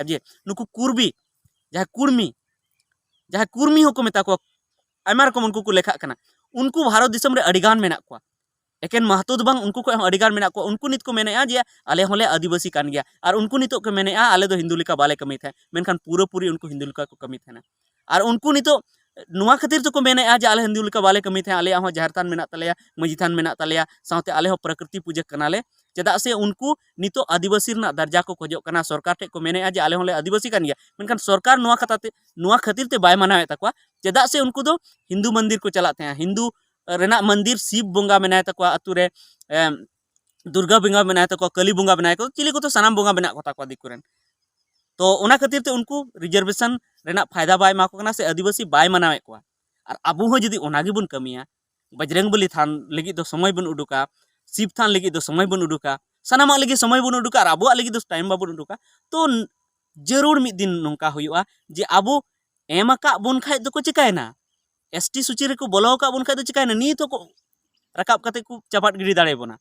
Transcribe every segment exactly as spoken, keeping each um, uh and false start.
ᱡᱮ ᱱᱩᱠᱩ ᱠᱩᱨᱵᱤ, ᱡᱟᱦᱟᱸᱭ ᱠᱩᱲᱢᱤ, ᱡᱟᱦᱟᱸᱭ ᱠᱩᱨᱢᱤ ᱦᱚᱸᱠᱚ ᱢᱮᱛᱟ ᱠᱚᱣᱟ, ᱟᱭᱢᱟ ᱨᱚᱠᱚᱢ ᱩᱱᱠᱩ ᱠᱚ ᱞᱮᱠᱷᱟᱜ ᱠᱟᱱᱟ᱾ ᱩᱱᱠᱩ ᱵᱷᱟᱨᱚᱛ ᱫᱤᱥᱚᱢ ᱨᱮ ᱟᱹᱰᱤ ᱜᱟᱱ ᱢᱮᱱᱟᱜ ᱠᱚᱣᱟ᱾ ᱮᱠᱮᱱ ᱢᱟᱦᱟᱛᱚ ᱫᱚ ᱵᱟᱝ, ᱩᱱᱠᱩ ᱠᱷᱚᱱ ᱦᱚᱸ ᱟᱹᱰᱤ ᱜᱟᱱ ᱢᱮᱱᱟᱜ ᱠᱚᱣᱟ᱾ ᱩᱱᱠᱩ ᱱᱤᱛ ᱠᱚ ᱢᱮᱱᱮᱫᱼᱟ ᱡᱮ ᱟᱞᱮ ᱦᱚᱸᱞᱮ ᱟᱹᱫᱤᱵᱟᱹᱥᱤ ᱠᱟᱱ ᱜᱮᱭᱟ, ᱟᱨ ᱩᱱᱠᱩ ᱱᱤᱛᱚᱜ ᱠᱚ ᱢᱮᱱᱮᱫᱼᱟ ᱟᱞᱮ ᱫᱚ ᱦᱤᱱᱫᱩ ᱞᱮᱠᱟ ᱵᱟᱞᱮ ᱠᱟᱹᱢᱤ ᱛᱟᱦᱮᱸᱫ, ᱢᱮᱱᱠᱷᱟᱱ ᱯᱩᱨᱟᱹᱯᱩᱨᱤ ᱩᱱᱠᱩ ᱦᱤᱱᱫᱩ ᱞᱮᱠᱟ ᱠᱚ ᱠᱟᱹᱢᱤ ᱛᱟᱦᱮᱱᱟ᱾ ᱟᱨ ᱩᱱᱠᱩ ᱱᱤᱛᱚᱜ ᱱᱚᱣᱟ ᱠᱷᱟᱹᱛᱤᱨ ᱛᱮᱠᱚ ᱢᱮᱱᱮᱫᱼᱟ ᱡᱮ ᱟᱞᱮ ᱦᱤᱱᱫᱩ ᱞᱮᱠᱟ ᱵᱟᱞᱮ ᱠᱟᱹᱢᱤ ᱛᱟᱦᱮᱸᱫ, ᱟᱞᱮᱭᱟᱜ ᱦᱚᱸ ᱡᱟᱦᱮᱨ ᱛᱷᱟᱱ ᱢᱮᱱᱟᱜ ᱛᱟᱞᱮᱭᱟ, ᱢᱟᱹᱡᱷᱤ ᱛᱷᱟᱱ ᱢᱮᱱᱟᱜ ᱛᱟᱞᱮᱭᱟ, ᱥᱟᱶᱛᱮ ᱟᱞᱮ ᱦᱚᱸ ᱯᱨᱚᱠᱨᱤᱛᱤ ᱯᱩᱡᱟᱹ ᱠᱟᱱᱟᱞᱮ᱾ ᱪᱮᱫᱟᱜ ᱥᱮ ᱩᱱᱠᱩ ᱱᱤᱛᱚᱜ ᱟᱹᱫᱤᱵᱟᱹᱥᱤ ᱨᱮᱱᱟᱜ ᱫᱟᱨᱡᱟ ᱠᱚ ᱠᱷᱚᱡᱚᱜ ᱠᱟᱱᱟ, ᱥᱚᱨᱠᱟᱨ ᱴᱷᱮᱱ ᱠᱚ ᱢᱮᱱᱮᱫᱼᱟ ᱡᱮ ᱟᱞᱮ ᱦᱚᱸᱞᱮ ᱟᱹᱫᱤᱵᱟᱹᱥᱤ ᱠᱟᱱ ᱜᱮᱭᱟ, ᱢᱮᱱᱠᱷᱟᱱ ᱥᱚᱨᱠᱟᱨ ᱱᱚᱣᱟ ᱠᱟᱛᱷᱟ ᱛᱮ, ᱱᱚᱣᱟ ᱠᱷᱟᱹᱛᱤᱨ ᱛᱮ ᱵᱟᱭ ᱢᱟᱱᱟᱣᱮᱫ ᱛᱟᱠᱚᱣᱟ᱾ ᱪᱮᱫᱟᱜ ᱥᱮ ᱩᱱᱠᱩ ᱫᱚ ᱦᱤᱱᱫᱩ ᱢᱚᱱᱫᱤᱨ ᱠᱚ ᱪᱟᱞᱟᱜ ᱛᱟᱦᱮᱸᱜᱼᱟ, ᱦᱤᱱᱫᱩ ᱨᱮᱱᱟᱜ ᱢᱚᱱᱫᱤᱨ, ᱥᱤᱵ ᱵᱚᱸᱜᱟ ᱢᱮᱱᱟᱭ ᱛᱟᱠᱚᱣᱟ ᱟᱹᱛᱩ ᱨᱮ, ᱮᱢ, ᱫᱩᱨᱜᱟ ᱵᱚᱸᱜᱟ ᱢᱮᱱᱟᱭ ᱛᱟᱠᱚᱣᱟ, ᱠᱟᱹᱞᱤ ᱵᱚᱸᱜᱟ ᱢᱮᱱᱟᱭ ᱛᱟᱠᱚᱣᱟ, ᱪᱤᱞᱤ ᱠᱚᱫᱚ ᱥᱟᱱᱟᱢ ᱵᱚᱸᱜᱟ ᱢᱮᱱᱟᱜ ᱠᱚᱛᱟ ᱠᱚᱣᱟ ᱫᱤᱠᱩ ᱨᱮᱱ᱾ ᱛᱚ ᱚᱱᱟ ᱠᱷᱟᱹᱛᱤᱨ ᱛᱮ ᱩᱱᱠᱩ ᱨᱤᱡᱟᱨᱵᱷᱮᱥᱚᱱ ᱨᱮᱱᱟᱜ ᱯᱷᱟᱭᱫᱟ ᱵᱟᱭ ᱮᱢᱟ ᱠᱚ ᱠᱟᱱᱟ ᱥᱮ ᱟᱹᱫᱤᱵᱟᱹᱥᱤ ᱵᱟᱭ ᱢᱟᱱᱟᱣᱮᱫ ᱠᱚᱣᱟ᱾ ᱟᱨ ᱟᱵᱚ ᱦᱚᱸ ᱡᱩᱫᱤ ᱚᱱᱟ ᱜᱮᱵᱚᱱ ᱠᱟᱹᱢᱤᱭᱟ, ᱵᱚᱡᱽᱨᱚᱝ ᱵᱚᱞᱤ ᱛᱷᱟᱱ ᱞᱟᱹᱜᱤᱫ ᱫᱚ ᱥᱚᱢᱚᱭ ᱵᱚᱱ ᱩᱰᱩᱠᱟ, ᱥᱤᱵ ᱛᱷᱟᱱ ᱞᱟᱹᱜᱤᱫ ᱫᱚ ᱥᱚᱢᱚᱭ ᱵᱚᱱ ᱩᱰᱩᱠᱟ, ᱥᱟᱱᱟᱢᱟᱜ ᱞᱟᱹᱜᱤᱫ ᱥᱚᱢᱚᱭ ᱵᱚᱱ ᱩᱰᱩᱠᱟ ᱟᱨ ᱟᱵᱚᱣᱟᱜ ᱞᱟᱹᱜᱤᱫ ᱫᱚ ᱴᱟᱭᱤᱢ ᱵᱟᱵᱚᱱ ᱩᱰᱩᱠᱟ, ᱛᱚ ᱡᱟᱹᱨᱩᱲ ᱢᱤᱫ ᱫᱤᱱ ᱱᱚᱝᱠᱟ ᱦᱩᱭᱩᱜᱼᱟ ᱡᱮ ᱟᱵᱚ ᱮᱢ ᱟᱠᱟᱫ ᱵᱚᱱ ᱠᱷᱟᱡ ᱫᱚᱠᱚ ᱪᱤᱠᱟᱭᱮᱱᱟ, ᱮᱥ ᱴᱤ ᱥᱩᱪᱤ ᱨᱮᱠᱚ ᱵᱚᱞᱚ ᱟᱠᱟᱫ ᱵᱚᱱ ᱠᱷᱟᱡ ᱫᱚ ᱪᱤᱠᱟᱭᱮᱱᱟ, ᱱᱤᱛ ᱦᱚᱸᱠᱚ ᱨᱟᱠᱟᱵ ᱠᱟᱛᱮ ᱠᱚ ᱪᱟᱯᱟᱫ ᱜᱤᱰᱤ ᱫᱟᱲᱮᱭᱟᱵᱚᱱᱟ᱾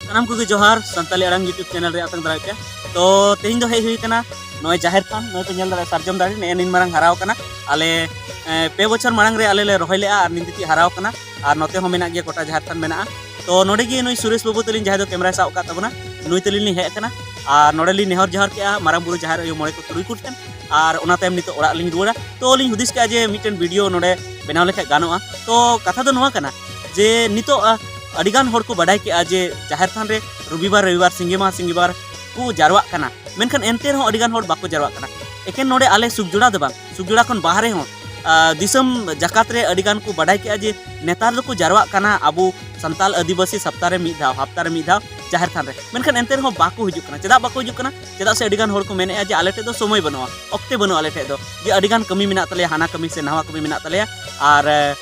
ᱥᱟᱱᱟᱢ ᱠᱚᱜᱮ ᱡᱚᱦᱟᱨ, ᱥᱟᱱᱛᱟᱞᱤ ᱟᱲᱟᱝ YouTube ᱪᱮᱱᱮᱞ ᱨᱮ ᱟᱛᱟᱝ ᱫᱟᱨᱟᱢ ᱯᱮ᱾ ᱛᱚ ᱛᱮᱦᱮᱧ ᱫᱚ ᱦᱮᱡ ᱦᱩᱭ ᱠᱟᱱᱟ ᱱᱚᱜᱼᱚᱭ ᱡᱟᱦᱮᱨ ᱛᱷᱟᱱ, ᱱᱚᱜᱼᱚᱭ ᱯᱮ ᱧᱮᱞ ᱫᱟᱲᱮᱭᱟᱜᱼᱟ ᱥᱟᱨᱡᱚᱢ ᱫᱟᱨᱮ ᱱᱮᱜᱼᱮ ᱱᱤᱱ ᱢᱟᱨᱟᱝ ᱦᱟᱨᱟᱣ ᱠᱟᱱᱟ᱾ ᱟᱞᱮ, ᱮ, ᱯᱮ ᱵᱚᱪᱷᱚᱨ ᱢᱟᱲᱟᱝ ᱨᱮ ᱟᱞᱮ ᱞᱮ ᱨᱚᱦᱚᱭ ᱞᱮᱜᱼᱟ ᱟᱨ ᱱᱤᱛ ᱫᱷᱟᱹᱵᱤᱡ ᱦᱟᱨᱟᱣ ᱠᱟᱱᱟ᱾ ᱟᱨ ᱱᱚᱛᱮ ᱦᱚᱸ ᱢᱮᱱᱟᱜ ᱜᱮᱭᱟ, ᱜᱚᱴᱟ ᱡᱟᱦᱮᱨ ᱛᱷᱟᱱ ᱢᱮᱱᱟᱜᱼᱟ᱾ ᱛᱚ ᱱᱚᱰᱮ ᱜᱮ ᱱᱩᱭ ᱥᱩᱨᱮᱥ ᱵᱟᱹᱵᱩ ᱛᱟᱹᱞᱤᱧ, ᱡᱟᱦᱟᱸᱭ ᱫᱚ ᱠᱮᱢᱮᱨᱟᱭ ᱥᱟᱵ ᱟᱠᱟᱫ ᱛᱟᱵᱚᱱᱟ, ᱱᱩᱭ ᱛᱟᱹᱞᱤᱧ ᱞᱤᱧ ᱦᱮᱡ ᱟᱠᱟᱱᱟ᱾ ᱟᱨ ᱱᱚᱰᱮ ᱞᱤᱧ ᱱᱮᱦᱚᱨ ᱡᱚᱦᱟᱨ ᱠᱮᱜᱼᱟ ᱢᱟᱨᱟᱝ ᱵᱩᱨᱩ, ᱡᱟᱦᱮᱨ ᱟᱭᱳ, ᱢᱚᱬᱮ ᱠᱚ ᱛᱩᱨᱩᱭ ᱠᱚ ᱴᱷᱮᱱ᱾ ᱟᱨ ᱚᱱᱟ ᱛᱟᱭᱚᱢ ᱱᱤᱛᱚᱜ ᱚᱲᱟᱜ ᱞᱤᱧ ᱨᱩᱣᱟᱹᱲᱟ᱾ ᱛᱚ ᱞᱤᱧ ᱦᱩᱫᱤᱥ ᱠᱮᱜᱼᱟ ᱡᱮ ᱢᱤᱫᱴᱮᱱ ᱵᱷᱤᱰᱤᱭᱳ ᱱᱚᱰᱮ ᱵᱮᱱᱟᱣ ᱞᱮᱠᱷᱟᱡ ᱜᱟᱱᱚᱜᱼᱟ᱾ ᱛᱚ ᱠᱟᱛᱷᱟ ᱫᱚ ᱱᱚᱣᱟ ᱠᱟᱱᱟ ᱡᱮ ᱱᱤᱛᱚᱜ, ᱟ, ᱟᱹᱰᱤᱜᱟᱱ ᱦᱚᱲ ᱠᱚ ᱵᱟᱰᱟᱭ ᱠᱮᱜᱼᱟ ᱡᱮ ᱡᱟᱦᱮᱨ ᱛᱷᱟᱱ ᱨᱮ ᱨᱚᱵᱤᱵᱟᱨ, ᱨᱚᱵᱤᱵᱟᱨ, ᱥᱤᱸᱜᱮ ᱢᱟᱦᱟ, ᱥᱤᱸᱜᱮ ᱵᱟᱨ ᱠᱚ ᱡᱟᱨᱣᱟᱜ ᱠᱟᱱᱟ, ᱢᱮᱱᱠᱷᱟᱱ ᱮᱱᱛᱮ ᱨᱮᱦᱚᱸ ᱟᱹᱰᱤᱜᱟᱱ ᱦᱚᱲ ᱵᱟᱠᱚ ᱡᱟᱨᱣᱟᱜ ᱠᱟᱱᱟ᱾ ᱮᱠᱮᱱ ᱱᱚᱰᱮ ᱟᱞᱮ ᱥᱩᱠᱡᱚᱲᱟ ᱫᱚ ᱵᱟᱝ, ᱥᱩᱠᱡᱚᱲᱟ ᱠᱷᱚᱱ ᱵᱟᱦᱨᱮ ᱦᱚᱸ, ᱟ, ᱫᱤᱥᱚᱢ ᱡᱟᱠᱟᱛ ᱨᱮ ᱟᱹᱰᱤᱜᱟᱱ ᱠᱚ ᱵᱟᱰᱟᱭ ᱠᱮᱜᱼᱟ ᱡᱮ ᱱᱮᱛᱟᱨ ᱫᱚᱠᱚ ᱡᱟᱨᱣᱟᱜ ᱠᱟᱱᱟ ᱟᱵᱚ ᱥᱟᱱᱛᱟᱞ ᱟᱹᱫᱤᱵᱟᱹᱥᱤ ᱥᱟᱯᱛᱟ ᱨᱮ ᱢᱤᱫ ᱫᱷᱟᱣ, ᱦᱟᱯᱛᱟ ᱨᱮ ᱢᱤᱫ ᱫᱷᱟᱣ ᱡᱟᱦᱮᱨ ᱛᱷᱟᱱ ᱨᱮ, ᱢᱮᱱᱠᱷᱟᱱ ᱮᱱᱛᱮ ᱨᱮᱦᱚᱸ ᱵᱟᱠᱚ ᱦᱤᱡᱩᱜ ᱠᱟᱱᱟ᱾ ᱪᱮᱫᱟᱜ ᱵᱟᱠᱚ ᱦᱤᱡᱩᱜ ᱠᱟᱱᱟ? ᱪᱮᱫᱟᱜ ᱥᱮ ᱟᱹᱰᱤᱜᱟᱱ ᱦᱚᱲ ᱠᱚ ᱢᱮᱱᱮᱫᱼᱟ ᱡᱮ ᱟᱞᱮ ᱴᱷᱮᱡ ᱫᱚ ᱥᱚᱢᱚᱭ ᱵᱟᱹᱱᱩᱜᱼᱟ, ᱚᱠᱛᱮ ᱵᱟᱹᱱᱩᱜᱼᱟ ᱟᱞᱮ ᱴᱷᱮᱡ ᱫᱚ, ᱡᱮ ᱟᱹᱰᱤᱜᱟᱱ ᱠᱟᱹᱢᱤ ᱢᱮᱱᱟᱜ ᱛᱟᱞᱮᱭᱟ, ᱦᱟᱱᱟ ᱠᱟᱹᱢᱤ ᱥᱮ ᱱᱟᱣᱟ ᱠᱟᱹᱢᱤ ᱢᱮᱱᱟᱜ ᱛᱟᱞᱮᱭᱟ, ᱟᱨ, ᱮ,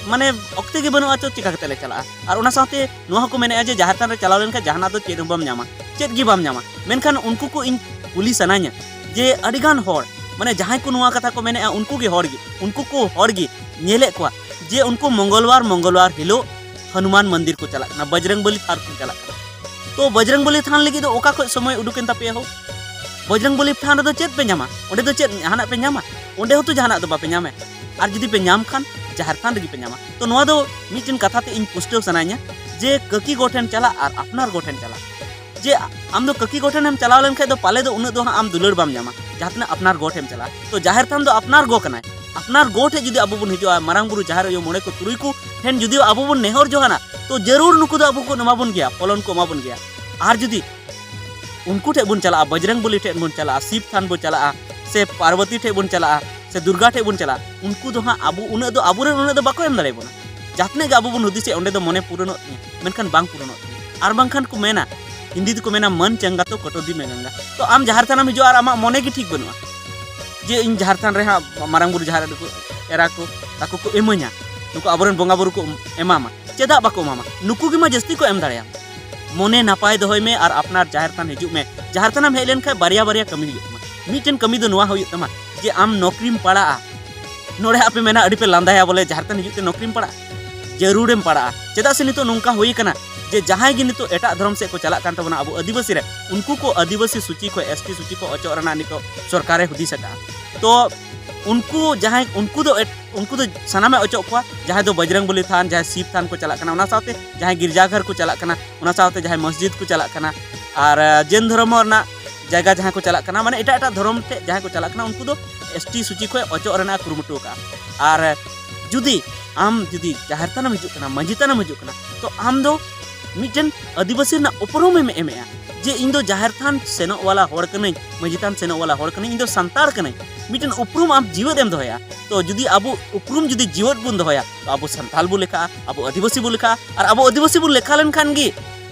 ᱢᱟᱱᱮ ᱚᱠᱛᱮ ᱜᱮ ᱵᱟᱹᱱᱩᱜᱼᱟ, ᱛᱚ ᱪᱤᱠᱟ ᱠᱟᱛᱮ ᱞᱮ ᱪᱟᱞᱟᱜᱼᱟ? ᱟᱨ ᱚᱱᱟ ᱥᱟᱶᱛᱮ ᱱᱚᱣᱟ ᱦᱚᱸᱠᱚ ᱢᱮᱱᱮᱫᱼᱟ ᱡᱮ ᱡᱟᱦᱮᱨ ᱛᱷᱟᱱ ᱨᱮ ᱪᱟᱞᱟᱣ ᱞᱮᱱᱠᱷᱟᱱ ᱡᱟᱦᱟᱱᱟᱜ ᱫᱚ ᱪᱮᱫ ᱦᱚᱸ ᱵᱟᱢ ᱧᱟᱢᱟ, ᱪᱮᱫ ᱜᱮ ᱵᱟᱢ ᱧᱟᱢᱟ᱾ ᱢᱮᱱᱠᱷᱟᱱ ᱩᱱᱠᱩ ᱠᱚ ᱤᱧ ᱠᱩᱞᱤ ᱥᱟᱱᱟᱧᱟ ᱡᱮ ᱟᱹᱰᱤᱜᱟᱱ ᱦᱚᱲ, ᱢᱟᱱᱮ ᱡᱟᱦᱟᱸᱭ ᱠᱚ ᱱᱚᱣᱟ ᱠᱟᱛᱷᱟ ᱠᱚ ᱢᱮᱱᱮᱫᱼᱟ, ᱩᱱᱠᱩ ᱜᱮ ᱦᱚᱲ ᱜᱮ, ᱩᱱᱠᱩ ᱠᱚ ᱦᱚᱲ ᱜᱮ ᱧᱮᱞᱮᱫ ᱠᱚᱣᱟ ᱡᱮ ᱩᱱᱠᱩ ᱢᱚᱝᱜᱚᱞᱵᱟᱨ ᱢᱚᱝᱜᱚᱞᱵᱟᱨ ᱦᱤᱞᱳᱜ ᱦᱚᱱᱩᱢᱟᱱ ᱢᱚᱱᱫᱤᱨ ᱠᱚ ᱪᱟᱞᱟᱜ ᱠᱟᱱᱟ, ᱵᱚᱡᱨᱚᱝ ᱵᱚᱞᱤ ᱛᱷᱟᱱ ᱠᱚ ᱪᱟᱞᱟᱜ ᱠᱟᱱᱟ᱾ ᱛᱚ ᱵᱚᱡᱨᱚᱝ ᱵᱚᱞᱤ ᱛᱷᱟᱱ ᱞᱟᱹᱜᱤᱫ ᱫᱚ ᱚᱠᱟ ᱠᱷᱚᱱ ᱥᱚᱢᱚᱭ ᱩᱰᱩᱠᱮᱱ ᱛᱟᱯᱮᱭᱟ ᱦᱳ? ᱵᱚᱡᱨᱚᱝ ᱵᱚᱞᱤ ᱛᱷᱟᱱ ᱨᱮᱫᱚ ᱪᱮᱫ ᱯᱮ ᱧᱟᱢᱟ? ᱚᱸᱰᱮ ᱫᱚ ᱪᱮᱫ ᱡᱟᱦᱟᱱᱟᱜ ᱯᱮ ᱧᱟᱢᱟ? ᱚᱸᱰᱮ ᱦᱚᱸᱛᱚ ᱡᱟᱦᱟᱱᱟᱜ ᱫᱚ ᱵᱟᱯᱮ ᱧᱟᱢᱟ᱾ ᱟᱨ ᱡᱩᱫᱤ ᱯᱮ ᱧᱟᱢ ᱠᱷᱟᱱ ᱡᱟᱦᱮᱨ ᱛᱷᱟᱱ ᱨᱮᱜᱮ ᱯᱮ ᱧᱟᱢᱟ᱾ ᱛᱚ ᱱᱚᱣᱟ ᱫᱚ ᱢᱤᱫᱴᱮᱱ ᱠᱟᱛᱷᱟ ᱛᱮ ᱤᱧ ᱯᱩᱥᱴᱟᱹᱣ ᱥᱟᱱᱟᱧᱟ ᱡᱮ ᱠᱟᱹᱠᱤ ᱜᱚ ᱴᱷᱮᱱ ᱪᱟᱞᱟᱜ ᱟᱨ ᱟᱯᱱᱟᱨ ᱜᱚ ᱴᱷᱮᱱ ᱪᱟᱞᱟᱜ, ᱡᱮ ᱟᱢ ᱫᱚ ᱠᱟᱹᱠᱤ ᱜᱚ ᱴᱷᱮᱱᱮᱢ ᱪᱟᱞᱟᱣ ᱞᱮᱱᱠᱷᱟᱱ ᱫᱚ ᱯᱟᱞᱮ ᱫᱚ ᱩᱱᱟᱹᱜ ᱫᱚ ᱦᱟᱸᱜ ᱟᱢ ᱫᱩᱞᱟᱹᱲ ᱵᱟᱢ ᱧᱟᱢᱟ, ᱡᱟᱦᱟᱸ ᱛᱤᱱᱟᱹᱜ ᱟᱯᱱᱟᱨ ᱜᱚ ᱴᱷᱮᱱ ᱪᱟᱞᱟᱜᱼᱟ᱾ ᱛᱚ ᱡᱟᱦᱮᱨ ᱛᱷᱟᱱ ᱫᱚ ᱟᱯᱱᱟᱨ ᱜᱚ ᱠᱟᱱᱟᱭ, ᱟᱯᱱᱟᱨ ᱜᱚ ᱴᱷᱮᱱ ᱡᱩᱫᱤ ᱟᱵᱚ ᱵᱚᱱ ᱦᱤᱡᱩᱜᱼᱟ, ᱢᱟᱨᱟᱝ ᱵᱩᱨᱩ, ᱡᱟᱦᱮᱨ ᱟᱭᱳ, ᱢᱚᱬᱮ ᱠᱚ, ᱛᱩᱨᱩᱭ ᱠᱚ ᱴᱷᱮᱱ ᱡᱩᱫᱤ ᱟᱵᱚ ᱵᱚᱱ ᱱᱮᱦᱚᱨ ᱡᱚᱦᱟᱱᱟ, ᱛᱚ ᱡᱟᱹᱨᱩᱲ ᱱᱩᱠᱩ ᱫᱚ ᱟᱵᱚ ᱠᱚ ᱮᱢᱟ ᱵᱚᱱ ᱜᱮᱭᱟ, ᱯᱷᱚᱞᱚᱱ ᱠᱚ ᱮᱢᱟ ᱵᱚᱱ ᱜᱮᱭᱟ᱾ ᱟᱨ ᱡᱩᱫᱤ ᱩᱱᱠᱩ ᱴᱷᱮᱱ ᱵᱚᱱ ᱪᱟᱞᱟᱜᱼᱟ, ᱵᱚᱡᱨᱚᱝ ᱵᱚᱞᱤ ᱴᱷᱮᱱ ᱵᱚᱱ ᱪᱟᱞᱟᱜᱼᱟ, ᱥᱤᱵ ᱛᱷᱟᱱ ᱵᱚᱱ ᱪᱟᱞᱟᱜᱼᱟ, ᱥᱮ ᱯᱟᱨᱵᱚᱛᱤ ᱴᱷᱮᱱ ᱵᱚᱱ ᱪᱟᱞᱟᱜᱼᱟ, ᱥᱮ ᱫᱩᱨᱜᱟ ᱴᱷᱮᱱ ᱵᱚᱱ ᱪᱟᱞᱟᱜᱼᱟ, ᱩᱱᱠᱩ ᱫᱚ ᱦᱟᱸᱜ ᱟᱵᱚ ᱩᱱᱟᱹᱜ ᱫᱚ, ᱟᱵᱚᱨᱮᱱ ᱩᱱᱟᱹᱜ ᱫᱚ ᱵᱟᱠᱚ ᱮᱢ ᱫᱟᱲᱮᱭᱟᱵᱚᱱᱟ᱾ ᱡᱟᱦᱟᱸ ᱛᱤᱱᱟᱹᱜ ᱜᱮ ᱟᱵᱚ ᱵᱚᱱ ᱦᱩᱫᱤᱥᱮᱫ ᱚᱸᱰᱮ ᱫᱚ ᱢᱚᱱᱮ ᱯᱩᱨᱚᱱᱚᱜ ᱛᱤᱧᱟᱹ, ᱢᱮᱱᱠᱷᱟᱱ ᱵᱟᱝ ᱯᱩᱨᱚᱱᱚᱜ ᱛᱤᱧᱟᱹ᱾ ᱟᱨ ᱵᱟᱝᱠᱷᱟᱱ ᱠᱚ ᱢᱮᱱᱟ, ᱦᱤᱱᱫᱤ ᱛᱮᱠᱚ ᱢᱮᱱᱟ, "ᱢᱟᱱ ᱪᱟᱸᱜᱟ ᱛᱚ ᱠᱟᱴᱳᱫᱤ ᱢᱮ ᱜᱟᱸᱜᱟ᱾" ᱛᱚ ᱟᱢ ᱡᱟᱦᱮᱨ ᱛᱷᱟᱱᱮᱢ ᱦᱤᱡᱩᱜᱼᱟ ᱟᱨ ᱟᱢᱟᱜ ᱢᱚᱱᱮ ᱜᱮ ᱴᱷᱤᱠ ᱵᱟᱹᱱᱩᱜᱼᱟ ᱡᱮ ᱤᱧ ᱡᱟᱦᱮᱨ ᱛᱷᱟᱱ ᱨᱮ ᱦᱟᱸᱜ ᱢᱟᱨᱟᱝ ᱵᱩᱨᱩ, ᱡᱟᱦᱮᱨ ᱟᱭᱳ ᱠᱚ, ᱮᱨᱟ ᱠᱚ, ᱛᱟᱠᱚ ᱠᱚ ᱤᱢᱟᱹᱧᱟ, ᱱᱩᱠᱩ ᱟᱵᱚᱨᱮᱱ ᱵᱚᱸᱜᱟ ᱵᱩᱨᱩ ᱠᱚ ᱮᱢᱟᱢᱟ᱾ ᱪᱮᱫᱟᱜ ᱵᱟᱠᱚ ᱮᱢᱟᱢᱟ? ᱱᱩᱠᱩ ᱜᱮᱢᱟ ᱡᱟᱹᱥᱛᱤ ᱠᱚ ᱮᱢ ᱫᱟᱲᱮᱭᱟᱢᱟ᱾ ᱢᱚᱱᱮ ᱱᱟᱯᱟᱭ ᱫᱚᱦᱚᱭ ᱢᱮ ᱟᱨ ᱟᱯᱱᱟᱨ ᱡᱟᱦᱮᱨ ᱛᱷᱟᱱ ᱦᱤᱡᱩᱜ ᱢᱮ᱾ ᱡᱟᱦᱮᱨ ᱛᱷᱟᱱᱮᱢ ᱦᱮᱡ ᱞᱮᱱᱠᱷᱟᱱ ᱵᱟᱨᱭᱟ ᱵᱟᱨᱭᱟ ᱠᱟᱹᱢᱤ ᱦᱩᱭᱩᱜ ᱛᱟᱢᱟ᱾ ᱢᱤᱫᱴᱮᱱ ᱠᱟᱹᱢᱤ ᱫᱚ ᱱᱚᱣᱟ ᱦᱩᱭᱩᱜ ᱛᱟᱢᱟ ᱡᱮ ᱟᱢ ᱱᱚᱠᱨᱤᱢ ᱯᱟᱲᱟᱜᱼᱟ᱾ ᱱᱚᱰᱮ ᱟᱯᱮ ᱢᱮᱱᱟ, ᱟᱹᱰᱤ ᱯᱮ ᱞᱟᱸᱫᱟᱭᱟ ᱵᱚᱞᱮ, ᱡᱟᱦᱮᱨ ᱛᱷᱟᱱ ᱦᱤᱡᱩᱜ ᱛᱮ ᱱᱚᱠᱨᱤᱢ ᱯᱟᱲᱟᱜᱼᱟ? ᱡᱟᱹᱨᱩᱲᱮᱢ ᱯᱟᱲᱟᱜᱼᱟ᱾ ᱪᱮᱫᱟᱜ ᱥᱮ ᱱᱤᱛᱚᱜ ᱱᱚᱝᱠᱟ ᱦᱩᱭ ᱠᱟᱱᱟ ᱡᱮ ᱡᱟᱦᱟᱸᱭ ᱜᱮ ᱱᱤᱛᱚᱜ ᱮᱴᱟᱜ ᱫᱷᱚᱨᱚᱢ ᱥᱮᱫ ᱠᱚ ᱪᱟᱞᱟᱜ ᱠᱟᱱ ᱛᱟᱵᱚᱱᱟ, ᱟᱵᱚ ᱟᱹᱫᱤᱵᱟᱹᱥᱤ ᱨᱮ, ᱩᱱᱠᱩ ᱠᱚ ᱟᱹᱫᱤᱵᱟᱹᱥᱤ ᱥᱩᱪᱤ ᱠᱷᱚᱱ, ᱮᱥ ᱴᱤ ᱥᱩᱪᱤ ᱠᱷᱚᱱ ᱚᱪᱚᱜ ᱨᱮᱱᱟᱜ ᱱᱤᱛᱚᱜ ᱥᱚᱨᱠᱟᱨᱮ ᱦᱩᱫᱤᱥ ᱟᱠᱟᱫᱼᱟ᱾ ᱛᱚ ᱩᱱᱠᱩ ᱡᱟᱦᱟᱸᱭ, ᱩᱱᱠᱩ ᱫᱚ ᱮᱴ-, ᱩᱱᱠᱩ ᱫᱚ ᱥᱟᱱᱟᱢᱮ ᱚᱪᱚᱜ ᱠᱚᱣᱟ, ᱡᱟᱦᱟᱸᱭ ᱫᱚ ᱵᱚᱡᱨᱚᱝ ᱵᱚᱞᱤ ᱛᱷᱟᱱ, ᱡᱟᱦᱟᱸᱭ ᱥᱤᱵ ᱛᱷᱟᱱ ᱠᱚ ᱪᱟᱞᱟᱜ ᱠᱟᱱᱟ, ᱚᱱᱟ ᱥᱟᱶᱛᱮ ᱡᱟᱦᱟᱸᱭ ᱜᱤᱨᱡᱟᱜᱷᱚᱨ ᱠᱚ ᱪᱟᱞᱟᱜ ᱠᱟᱱᱟ, ᱚᱱᱟ ᱥᱟᱶᱛᱮ ᱡᱟᱦᱟᱸᱭ ᱢᱚᱥᱡᱤᱫ ᱠᱚ ᱪᱟᱞᱟᱜ ᱠᱟᱱᱟ, ᱟᱨ, ᱟᱸ, ᱡᱮᱱ ᱫᱷᱚᱨᱚᱢ ᱨᱮᱱᱟᱜ ᱡᱟᱭᱜᱟ ᱡᱟᱦᱟᱸ ᱠᱚ ᱪᱟᱞᱟᱜ ᱠᱟᱱᱟ, ᱢᱟᱱᱮ ᱮᱴᱟᱜ ᱮᱴᱟᱜ ᱫᱷᱚᱨᱚᱢ ᱴᱷᱮᱱ ᱡᱟᱦᱟᱸᱭ ᱠᱚ ᱪᱟᱞᱟᱜ ᱠᱟᱱᱟ, ᱩᱱᱠᱩ ᱫᱚ ᱮᱥ ᱴᱤ ᱥᱩᱪᱤ ᱠᱷᱚᱱ ᱚᱪᱚᱜ ᱨᱮᱱᱟᱜ ᱠᱩᱨᱩᱢᱩᱴᱩ ᱟᱠᱟᱫᱼᱟ᱾ ᱟᱨ ᱡᱩᱫᱤ ᱟᱢ ᱡᱩᱫᱤ ᱡᱟᱦᱮᱨ ᱛᱷᱟᱱᱮᱢ ᱦᱤᱡᱩᱜ ᱠᱟᱱᱟ, ᱢᱟᱹᱡᱷᱤ ᱛᱷᱟᱱᱮᱢ ᱦᱤᱡᱩᱜ ᱠᱟᱱᱟ, ᱛᱚ ᱟᱢ ᱫᱚ ᱢᱤᱫᱴᱮᱱ ᱟᱹᱫᱤᱵᱟᱹᱥᱤ ᱨᱮᱱᱟᱜ ᱩᱯᱨᱩᱢ ᱮᱢ ᱮᱢᱮᱜᱼᱟ ᱡᱮ ᱤᱧ ᱫᱚ ᱡᱟᱦᱮᱨ ᱛᱷᱟᱱ ᱥᱮᱱᱚᱜ ᱣᱟᱞᱟ ᱦᱚᱲ ᱠᱟᱹᱱᱟᱹᱧ, ᱢᱟᱹᱡᱷᱤ ᱛᱷᱟᱱ ᱥᱮᱱᱚᱜ ᱣᱟᱞᱟ ᱦᱚᱲ ᱠᱟᱹᱱᱟᱹᱧ, ᱤᱧ ᱫᱚ ᱥᱟᱱᱛᱟᱲ ᱠᱟᱹᱱᱟᱹᱧ᱾ ᱢᱤᱫᱴᱮᱱ ᱩᱯᱨᱩᱢ ᱟᱢ ᱡᱤᱣᱮᱫ ᱮᱢ ᱫᱚᱦᱚᱭᱟ᱾ ᱛᱚ ᱡᱩᱫᱤ ᱟᱵᱚ ᱩᱯᱨᱩᱢ ᱡᱩᱫᱤ ᱡᱤᱣᱮᱫ ᱵᱚᱱ ᱫᱚᱦᱚᱭᱟ, ᱛᱚ ᱟᱵᱚ ᱥᱟᱱᱛᱟᱲ ᱵᱚ ᱞᱮᱠᱷᱟᱜᱼᱟ, ᱟᱵᱚ ᱟᱹᱫᱤᱵᱟᱹᱥᱤ ᱵᱚ ᱞᱮᱠᱷᱟᱜᱼᱟ᱾ ᱟᱨ ᱟᱵᱚ ᱟᱹᱫᱤᱵᱟᱹᱥᱤ ᱵᱚᱱ ᱞᱮᱠᱷᱟ ᱞᱮᱱᱠᱷᱟᱱ ᱜᱮ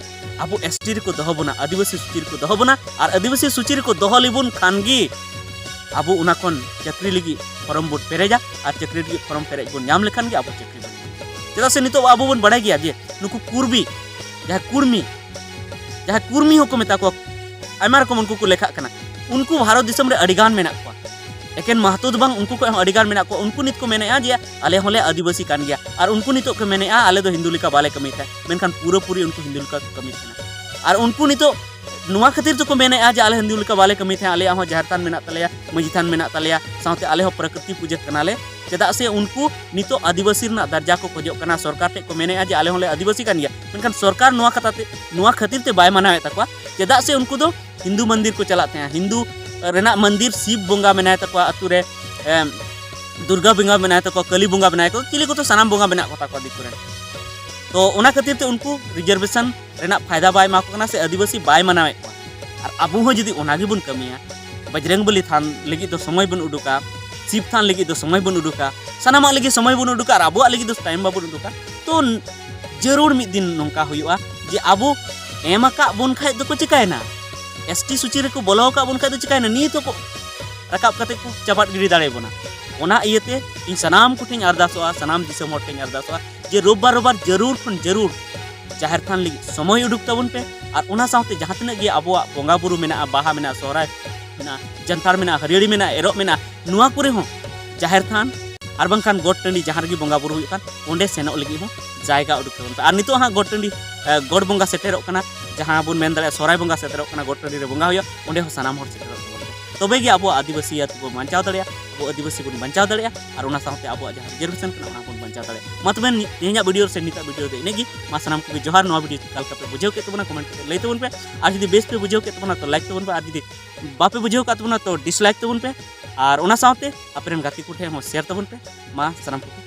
ᱟᱵᱚ ᱮᱥ ᱴᱤ ᱨᱮᱠᱚ ᱫᱚᱦᱚ ᱵᱚᱱᱟ, ᱟᱹᱫᱤᱵᱟᱹᱥᱤ ᱥᱩᱪᱤ ᱨᱮᱠᱚ ᱫᱚᱦᱚ ᱵᱚᱱᱟ᱾ ᱟᱨ ᱟᱹᱫᱤᱵᱟᱹᱥᱤ ᱥᱩᱪᱤ ᱨᱮᱠᱚ ᱫᱚᱦᱚ ᱞᱮᱵᱚᱱ ᱠᱷᱟᱱ ᱜᱮ ᱟᱵᱚ ᱚᱱᱟ ᱠᱷᱚᱱ ᱪᱟᱹᱠᱨᱤ ᱞᱟᱹᱜᱤᱫ ᱯᱷᱚᱨᱚᱢ ᱵᱚᱱ ᱯᱮᱨᱮᱡᱟ᱾ ᱟᱨ ᱪᱟᱹᱠᱨᱤ ᱞᱟᱹᱜᱤᱫ ᱯᱷᱚᱨᱚᱢ ᱯᱮᱨᱮᱡ ᱵᱚᱱ ᱧᱟᱢ ᱞᱮᱠᱷᱟᱱ ᱜᱮ ᱟᱵᱚ ᱪᱟᱹᱠᱨᱤ ᱵᱚᱱ ᱧᱟᱢᱟ᱾ ᱪᱮᱫᱟᱜ ᱥᱮ ᱱᱤᱛᱚᱜ ᱟᱵᱚ ᱵᱚᱱ ᱵᱟᱲᱟᱭ ᱜᱮᱭᱟ ᱡᱮ ᱱᱩᱠᱩ ᱠᱩᱲᱵᱤ, ᱡᱟᱦᱟᱸᱭ ᱠᱩᱲᱢᱤ, ᱡᱟᱦᱟᱸᱭ ᱠᱩᱲᱢᱤ ᱦᱚᱸᱠᱚ ᱢᱮᱛᱟ ᱠᱚᱣᱟ, ᱟᱭᱢᱟ ᱨᱚᱠᱚᱢ ᱩᱱᱠᱩ ᱠᱚ ᱞᱮᱠᱷᱟᱜ ᱠᱟᱱᱟ᱾ ᱩᱱᱠᱩ ᱵᱷᱟᱨᱚᱛ ᱫᱤᱥᱚᱢ ᱨᱮ ᱟᱹᱰᱤ ᱜᱟᱱ ᱢᱮᱱᱟᱜ ᱠᱚᱣᱟ᱾ ᱮᱠᱮᱱ ᱢᱟᱦᱛᱚ ᱫᱚ ᱵᱟᱝ, ᱩᱱᱠᱩ ᱠᱷᱚᱱ ᱦᱚᱸ ᱟᱹᱰᱤ ᱜᱟᱱ ᱢᱮᱱᱟᱜ ᱠᱚᱣᱟ᱾ ᱩᱱᱠᱩ ᱱᱤᱛ ᱠᱚ ᱢᱮᱱᱮᱫᱼᱟ ᱡᱮ ᱟᱞᱮ ᱦᱚᱸᱞᱮ ᱟᱹᱫᱤᱵᱟᱹᱥᱤ ᱠᱟᱱ ᱜᱮᱭᱟ, ᱟᱨ ᱩᱱᱠᱩ ᱱᱤᱛᱚᱜ ᱠᱚ ᱢᱮᱱᱮᱫᱼᱟ ᱟᱞᱮ ᱫᱚ ᱦᱤᱱᱫᱩ ᱞᱮᱠᱟ ᱵᱟᱞᱮ ᱠᱟᱹᱢᱤᱭᱮᱫ ᱛᱟᱦᱮᱸᱫ, ᱢᱮᱱᱠᱷᱟᱱ ᱯᱩᱨᱟᱹᱯᱩᱨᱤ ᱩᱱᱠᱩ ᱦᱤᱱᱫᱩ ᱞᱮᱠᱟ ᱠᱚ ᱠᱟᱹᱢᱤᱭᱮᱫ ᱛᱟᱦᱮᱸᱫ᱾ ᱟᱨ ᱩᱱᱠᱩ ᱱᱤᱛᱚᱜ ᱱᱚᱣᱟ ᱠᱷᱟᱹᱛᱤᱨ ᱛᱮᱠᱚ ᱢᱮᱱᱮᱫᱼᱟ ᱡᱮ ᱟᱞᱮ ᱦᱤᱱᱫᱩ ᱞᱮᱠᱟ ᱵᱟᱞᱮ ᱠᱟᱹᱢᱤᱭᱮᱫ ᱛᱟᱦᱮᱸᱫ, ᱟᱞᱮᱭᱟᱜ ᱦᱚᱸ ᱡᱟᱦᱮᱨ ᱛᱷᱟᱱ ᱢᱮᱱᱟᱜ ᱛᱟᱞᱮᱭᱟ, ᱢᱟᱹᱡᱷᱤ ᱛᱷᱟᱱ ᱢᱮᱱᱟᱜ ᱛᱟᱞᱮᱭᱟ, ᱥᱟᱶᱛᱮ ᱟᱞᱮ ᱦᱚᱸ ᱯᱨᱚᱠᱨᱤᱛᱤ ᱯᱩᱡᱟᱹ ᱠᱟᱱᱟᱞᱮ᱾ ᱪᱮᱫᱟᱜ ᱥᱮ ᱩᱱᱠᱩ ᱱᱤᱛᱚᱜ ᱟᱹᱫᱤᱵᱟᱹᱥᱤ ᱨᱮᱱᱟᱜ ᱫᱟᱨᱡᱟ ᱠᱚ ᱠᱷᱚᱡᱚᱜ ᱠᱟᱱᱟ, ᱥᱚᱨᱠᱟᱨ ᱴᱷᱮᱱ ᱠᱚ ᱢᱮᱱᱮᱫᱼᱟ ᱡᱮ ᱟᱞᱮ ᱦᱚᱸᱞᱮ ᱟᱹᱫᱤᱵᱟᱹᱥᱤ ᱠᱟᱱ ᱜᱮᱭᱟ, ᱢᱮᱱᱠᱷᱟᱱ ᱥᱚᱨᱠᱟᱨ ᱱᱚᱣᱟ ᱠᱟᱛᱷᱟ ᱛᱮ, ᱱᱚᱣᱟ ᱠᱷᱟᱹᱛᱤᱨ ᱛᱮ ᱵᱟᱭ ᱢᱟᱱᱟᱣᱮᱫ ᱛᱟᱠᱚᱣᱟ᱾ ᱪᱮᱫᱟᱜ ᱥᱮ ᱩᱱᱠᱩ ᱫᱚ ᱦᱤᱱᱫᱩ ᱢᱚᱱᱫᱤᱨ ᱠᱚ ᱪᱟᱞᱟᱜ ᱛᱟᱦᱮᱸᱜᱼᱟ, ᱦᱤᱱᱫᱩ ᱨᱮᱱᱟᱜ ᱢᱚᱱᱫᱤᱨ, ᱥᱤᱵ ᱵᱚᱸᱜᱟ ᱢᱮᱱᱟᱭ ᱛᱟᱠᱚᱣᱟ ᱟᱹᱛᱩ ᱨᱮ, ᱮᱢ, ᱫᱩᱨᱜᱟ ᱵᱚᱸᱜᱟ ᱢᱮᱱᱟᱭ ᱛᱟᱠᱚᱣᱟ, ᱠᱟᱹᱞᱤ ᱵᱚᱸᱜᱟ ᱢᱮᱱᱟᱭ ᱛᱟᱠᱚᱣᱟ, ᱪᱤᱞᱤ ᱠᱚᱫᱚ ᱥᱟᱱᱟᱢ ᱵᱚᱸᱜᱟ ᱢᱮᱱᱟᱜ ᱠᱚᱛᱟ ᱠᱚᱣᱟ ᱫᱤᱠᱩ ᱨᱮᱱ᱾ ᱛᱚ ᱚᱱᱟ ᱠᱷᱟᱹᱛᱤᱨ ᱛᱮ ᱩᱱᱠᱩ ᱨᱤᱡᱟᱨᱵᱷᱮᱥᱚᱱ ᱨᱮᱱᱟᱜ ᱯᱷᱟᱭᱫᱟ ᱵᱟᱭ ᱮᱢᱟ ᱠᱚ ᱠᱟᱱᱟ ᱥᱮ ᱟᱹᱫᱤᱵᱟᱹᱥᱤ ᱵᱟᱭ ᱢᱟᱱᱟᱣᱮᱫ ᱠᱚᱣᱟ᱾ ᱟᱨ ᱟᱵᱚ ᱦᱚᱸ ᱡᱩᱫᱤ ᱚᱱᱟ ᱜᱮᱵᱚᱱ ᱠᱟᱹᱢᱤᱭᱟ, ᱵᱚᱡᱨᱚᱝ ᱵᱚᱞᱤ ᱛᱷᱟᱱ ᱞᱟᱹᱜᱤᱫ ᱫᱚ ᱥᱚᱢᱚᱭ ᱵᱚᱱ ᱩᱰᱩᱠᱟ, ᱥᱤᱵ ᱛᱷᱟᱱ ᱞᱟᱹᱜᱤᱫ ᱫᱚ ᱥᱚᱢᱚᱭ ᱵᱚᱱ ᱩᱰᱩᱠᱟ, ᱥᱟᱱᱟᱢᱟᱜ ᱞᱟᱹᱜᱤᱫ ᱥᱚᱢᱚᱭ ᱵᱚᱱ ᱩᱰᱩᱠᱟ ᱟᱨ ᱟᱵᱚᱣᱟᱜ ᱞᱟᱹᱜᱤᱫ ᱫᱚ ᱴᱟᱭᱤᱢ ᱵᱟᱵᱚᱱ ᱩᱰᱩᱠᱟ, ᱛᱚ ᱡᱟᱹᱨᱩᱲ ᱢᱤᱫ ᱫᱤᱱ ᱱᱚᱝᱠᱟ ᱦᱩᱭᱩᱜᱼᱟ ᱡᱮ ᱟᱵᱚ ᱮᱢ ᱟᱠᱟᱫ ᱵᱚᱱ ᱠᱷᱟᱡ ᱫᱚᱠᱚ ᱪᱤᱠᱟᱹᱭᱮᱱᱟ, ᱮᱥ ᱴᱤ ᱥᱩᱪᱤ ᱨᱮᱠᱚ ᱵᱚᱞᱚ ᱟᱠᱟᱫ ᱵᱚᱱ ᱠᱷᱟᱡ ᱫᱚ ᱪᱤᱠᱟᱹᱭᱮᱱᱟ, ᱱᱤᱛ ᱦᱚᱸᱠᱚ ᱨᱟᱠᱟᱵ ᱠᱟᱛᱮ ᱠᱚ ᱪᱟᱯᱟᱫ ᱜᱤᱰᱤ ᱫᱟᱲᱮᱭᱟᱵᱚᱱᱟ᱾ ᱚᱱᱟ ᱤᱭᱟᱹᱛᱮ ᱤᱧ ᱥᱟᱱᱟᱢ ᱠᱚᱴᱷᱮᱱ ᱟᱨᱫᱟᱥᱚᱜᱼᱟ, ᱥᱟᱱᱟᱢ ᱫᱤᱥᱚᱢ ᱦᱚᱲ ᱴᱷᱮᱱ ᱟᱨᱫᱟᱥᱚᱜᱼᱟ ᱡᱮ ᱨᱳᱵᱵᱟᱨ ᱨᱳᱵᱵᱟᱨ ᱡᱟᱹᱨᱩᱲ ᱠᱷᱚᱱ ᱡᱟᱹᱨᱩᱲ ᱡᱟᱦᱮᱨ ᱛᱷᱟᱱ ᱞᱟᱹᱜᱤᱫ ᱥᱚᱢᱚᱭ ᱩᱰᱩᱠ ᱛᱟᱵᱚᱱ ᱯᱮ᱾ ᱟᱨ ᱚᱱᱟ ᱥᱟᱶᱛᱮ ᱡᱟᱦᱟᱸ ᱛᱤᱱᱟᱹᱜ ᱜᱮ ᱟᱵᱚᱣᱟᱜ ᱵᱚᱸᱜᱟ ᱵᱩᱨᱩ ᱢᱮᱱᱟᱜᱼᱟ, ᱵᱟᱦᱟ ᱢᱮᱱᱟᱜᱼᱟ, ᱥᱚᱦᱨᱟᱭ ᱢᱮᱱᱟᱜᱼᱟ, ᱡᱟᱱᱛᱷᱟᱲ ᱢᱮᱱᱟᱜᱼᱟ, ᱦᱟᱹᱨᱭᱟᱹᱲᱤ ᱢᱮᱱᱟᱜᱼᱟ, ᱮᱨᱚᱜ ᱢᱮᱱᱟᱜᱼᱟ, ᱱᱚᱣᱟ ᱠᱚᱨᱮ ᱦᱚᱸ ᱡᱟᱦᱮᱨ ᱛᱷᱟᱱ ᱟᱨ ᱵᱟᱝᱠᱷᱟᱱ ᱜᱚᱴ ᱴᱟᱺᱰᱤ ᱡᱟᱦᱟᱸ ᱨᱮᱜᱮ ᱵᱚᱸᱜᱟ ᱵᱩᱨᱩ ᱦᱩᱭᱩᱜ ᱠᱟᱱ, ᱚᱸᱰᱮ ᱥᱮᱱᱚᱜ ᱞᱟᱹᱜᱤᱫ ᱦᱚᱸ ᱡᱟᱭᱜᱟ ᱩᱰᱩᱠ ᱛᱟᱵᱚᱱ ᱯᱮ᱾ ᱟᱨ ᱱᱤᱛᱚᱜ ᱦᱟᱸᱜ ᱜᱚᱴ ᱴᱟᱺᱰᱤ, ᱮ, ᱜᱚᱴ ᱵᱚᱸᱜᱟ ᱥᱮᱴᱮᱨᱚᱜ ᱠᱟᱱᱟ, ᱡᱟᱦᱟᱸ ᱵᱚᱱ ᱢᱮᱱ ᱫᱟᱲᱮᱭᱟᱜᱼᱟ ᱥᱚᱦᱨᱟᱭ ᱵᱚᱸᱜᱟ ᱥᱮᱴᱮᱨᱚᱜ ᱠᱟᱱᱟ, ᱜᱚᱴ ᱴᱟᱺᱰᱤ ᱨᱮ ᱵᱚᱸᱜᱟ ᱦᱩᱭᱩᱜᱼᱟ, ᱚᱸᱰᱮ ᱦᱚᱸ ᱥᱟᱱᱟᱢ ᱦᱚᱲ ᱥᱮᱴᱮᱨᱚᱜ ᱛᱟᱵᱚᱱ ᱯᱮ᱾ ᱛᱚᱵᱮ ᱜᱮ ᱟᱵᱚᱣᱟᱜ ᱟᱹᱫᱤᱵᱟᱹᱥᱤ ᱟᱹᱛᱩ ᱵᱚᱱ ᱵᱟᱧᱪᱟᱣ ᱫᱟᱲᱮᱭᱟᱜᱼᱟ, ᱟᱵᱚ ᱟᱹᱫᱤᱵᱟᱹᱥᱤ ᱵᱚᱱ ᱵᱟᱧᱪᱟᱣ ᱫᱟᱲᱮᱭᱟᱜᱼᱟ, ᱟᱨ ᱚᱱᱟ ᱥᱟᱶᱛᱮ ᱟᱵᱚᱣᱟᱜ ᱡᱟᱦᱟᱸ ᱨᱤᱡᱟᱨᱵᱷᱮᱥᱚᱱ ᱠᱟᱱᱟ ᱚᱱᱟ ᱵᱚᱱ ᱵᱟᱧᱪᱟᱣ ᱫᱟᱲᱮᱭᱟᱜᱼᱟ᱾ ᱢᱟ ᱛᱚᱵᱮ ᱱᱤ-, ᱛᱮᱦᱮᱧᱟᱜ ᱵᱷᱤᱰᱤᱭᱳ ᱥᱮ ᱱᱤᱛᱟᱜ ᱵᱷᱤᱰᱤᱭᱳ ᱫᱚ ᱤᱱᱟᱹᱜ ᱜᱮ᱾ ᱢᱟ ᱥᱟᱱᱟᱢ ᱠᱚᱜᱮ ᱡᱚᱦᱟᱨ᱾ ᱱᱚᱣᱟ ᱵᱷᱤᱰᱤᱭᱳ ᱪᱮᱫ ᱞᱮᱠᱟ ᱞᱮᱠᱟ ᱯᱮ ᱵᱩᱡᱷᱟᱹᱣ ᱠᱮᱫ ᱛᱟᱵᱚᱱᱟ ᱠᱚᱢᱮᱱᱴ ᱠᱟᱛᱮ ᱞᱟᱹᱭ ᱛᱟᱵᱚᱱ ᱯᱮ, ᱟᱨ ᱡᱩᱫᱤ ᱵᱮᱥ ᱯᱮ ᱵᱩᱡᱷᱟᱹᱣ ᱠᱮᱫ ᱛᱟᱵᱚᱱᱟ ᱛᱚ ᱞᱟᱭᱤᱠ ᱛᱟᱵᱚᱱ ᱯᱮ, ᱟᱨ ᱡᱩᱫᱤ ᱵᱟᱯᱮ ᱵᱩᱡᱷᱟᱹᱣ ᱠᱟᱫ ᱛᱟᱵᱚᱱᱟ ᱛᱚ ᱰᱤᱥᱞᱟᱭᱤᱠ ᱛᱟᱵᱚᱱ ᱯᱮ, ᱟᱨ ᱚᱱᱟ ᱥᱟᱶᱛᱮ ᱟᱯᱮᱨᱮᱱ ᱜᱟᱛᱮ ᱠᱚ ᱴᱷᱮᱱ ᱦᱚᱸ ᱥᱮᱭᱟᱨ ᱛᱟᱵᱚᱱ ᱯᱮ᱾ ᱢᱟ ᱥᱟᱱᱟᱢ ᱠᱚᱜᱮ